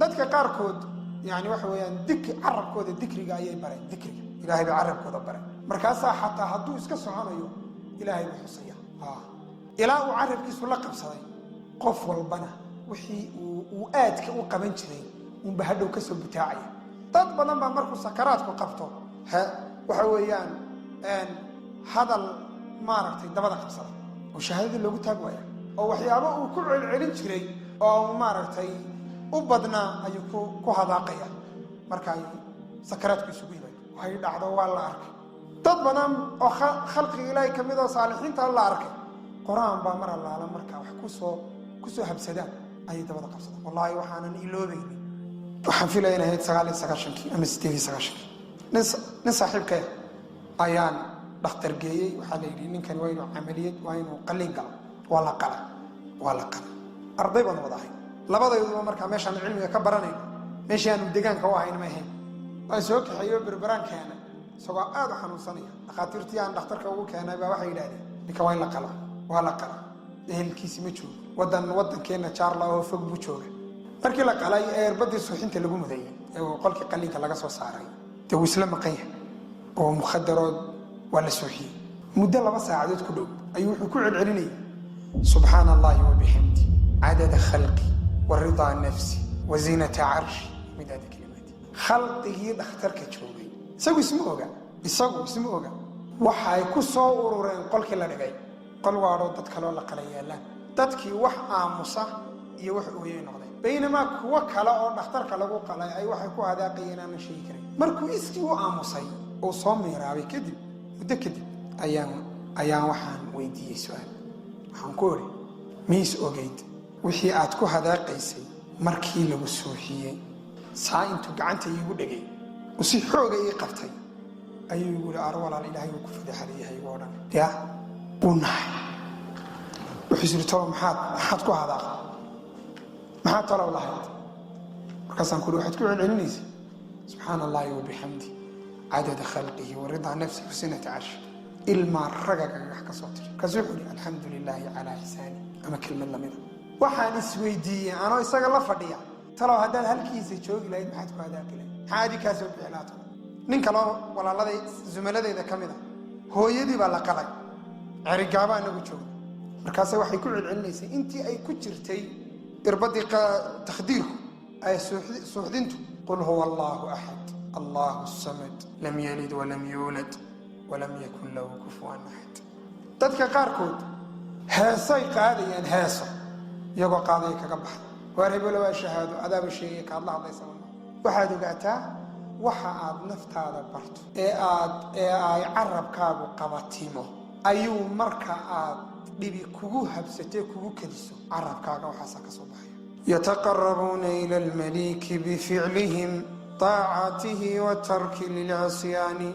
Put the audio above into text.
Dadka qaarkood yani waxa weeyaan carabkooda dikriga ayay bareen. Dikriga Ilahay bay carabkooda bareen. Markaasaa xataa hadduu iska soconayo, Ilaahay buu xusaya ilaa uu carabkiisu la qabsaday. Qof walbana wixii uu aadka u qaban jiray unba hadhow ka soo butaacaya. Dad badan baa markuu sakaraadku qabto, waxa weeyaan, hadal maaragtay dabada qabsada oo shahaadadii loogu taag waaya, oo waxyaabo uu ku celcelin jiray oo maaragtay u badnaa ayuu ku hadaaqaya marka ay sakaraadku isugu yimaado. Hay dhacdo, waa la arkay dad badan oo khalqiga Ilaahay ka mid oo saalixiinta la arkay. Qur-aan baa mar allaala markaa wax kusoo habsadaan ayay dabada qabsadaan. Wallaahi, waxaanan iloobaynin, waxaan filaya in ahayd 99-kii ama 98-kii, nin saaxiibkaya ayaan dhakhtar geeyey. Waxaa la yidhi, ninkani waa inuu camaliyad, waa inuu qalliin galo. Waa la qala, waa la qala. Arday baan wada ahay labadayduba. Markaa meeshaan cilmiga ka baranayno, meeshii aanu degaanka u ahayn ma ahayn. Waan soo kaxeeyo, Berberaan keenay isagoo aad u xanuunsanaya. Dhakhaatiirtii aan dhakhtarka ugu keenay baa waxay yidhahdeen, ninka waa in la qala. Waa la qala. Ehelkiisi ma joogo, wadan wadankeenna jaarla oo fog buu jooga. Markii la qalay ee irbadii suuxinta lagu mudayey ee uu qolkii qalliinka laga soo saaray, dee wuu isla maqan yahay oo mukhadarood, waa la suuxiyey. Muddo 2 saacadood ku dhow ayuu wuxuu ku celcelinayay "Subxaana Allahi wabixamdi cadada khalqi wa ridaa nafsi wa zinata carshi midaada kalimaati." Khalqigii dhakhtarka joogay, isagu isma oga, isagu isma oga, waxay ku soo urureen qolkii la dhigay, qol waadhoo dad kaloo la qala yaalaan. Dadkii wax aamusa iyo wax ooyay noqdeen, baynamaa kuwo kale oo dhakhtarka lagu qalay ay waxay ku hadaaqayeen aanan sheegi karin. Markuu iskii u aamusay uu soo miiraabay kadib, muddo kadib, ayaan waxaan weydiiyey su-aal. Waxaan ku idhi, miis ogeyd wixii aad ku hadaaqaysay markii lagu suuxiyey? Saa intuu gacanta iigu dhegay uu si xooga ii qabtay ayuu igu yihi, "Ar walaal, Ilaahay uu ku fadeexadayahay igu odhan." Ya wuu nahay. Wuxuu is yidhi, "Talow maxaad ku hadaaqay? Maxaad talow lahayd?" Markaasaan ku uhi, "Waxaad ku celcelinaysa 'Subxaana Allahi wabixamdi cadada khalqihi wa ridaa nafsi wa sinata carshi.'" Ilmaa ragagaga ka soo tiri. Markaasuu wuxuu ihi, "Alxamdu lilaahi calaa ixsaani," ama kelmad lamida. Waxaan isweydiiyey anoo isaga la fadhiya, talow haddaad halkiisa joogi lahayd, maxaad ku hadaaqi lahayd? Maxaa adi kaa soo bixi lahaa talow? Nin kaloo walaaladay zumaladeyda ka mid a, hooyadii baa la qalay. Cerigaabaa inagu joogna. Markaase waxay ku celcelinaysay intii ay ku jirtay irbadii takhdiirku ay suuxdintu, "Qul huwa Allahu axad, Allahu samad, lam yalid walam yuulad walam yakun lahu kufuwan axad." Dadka qaarkood heesay qaadayaan, heeso iyagoo qaadaya kaga baxda. Waar hebelo, waa shahaado, adaaba sheegaya kaad la hadlaysa. Waxaad ogaataa, waxa aad naftaada barto ee ay carabkaagu qabatimo ayuu marka aad dhibi kugu habsatee kugu kadiso, carabkaaga waxaasaa ka soo baxaya. Yataqarabuuna ila almaliki bificlihim طaacaatihi wa tarki lilcisyaani.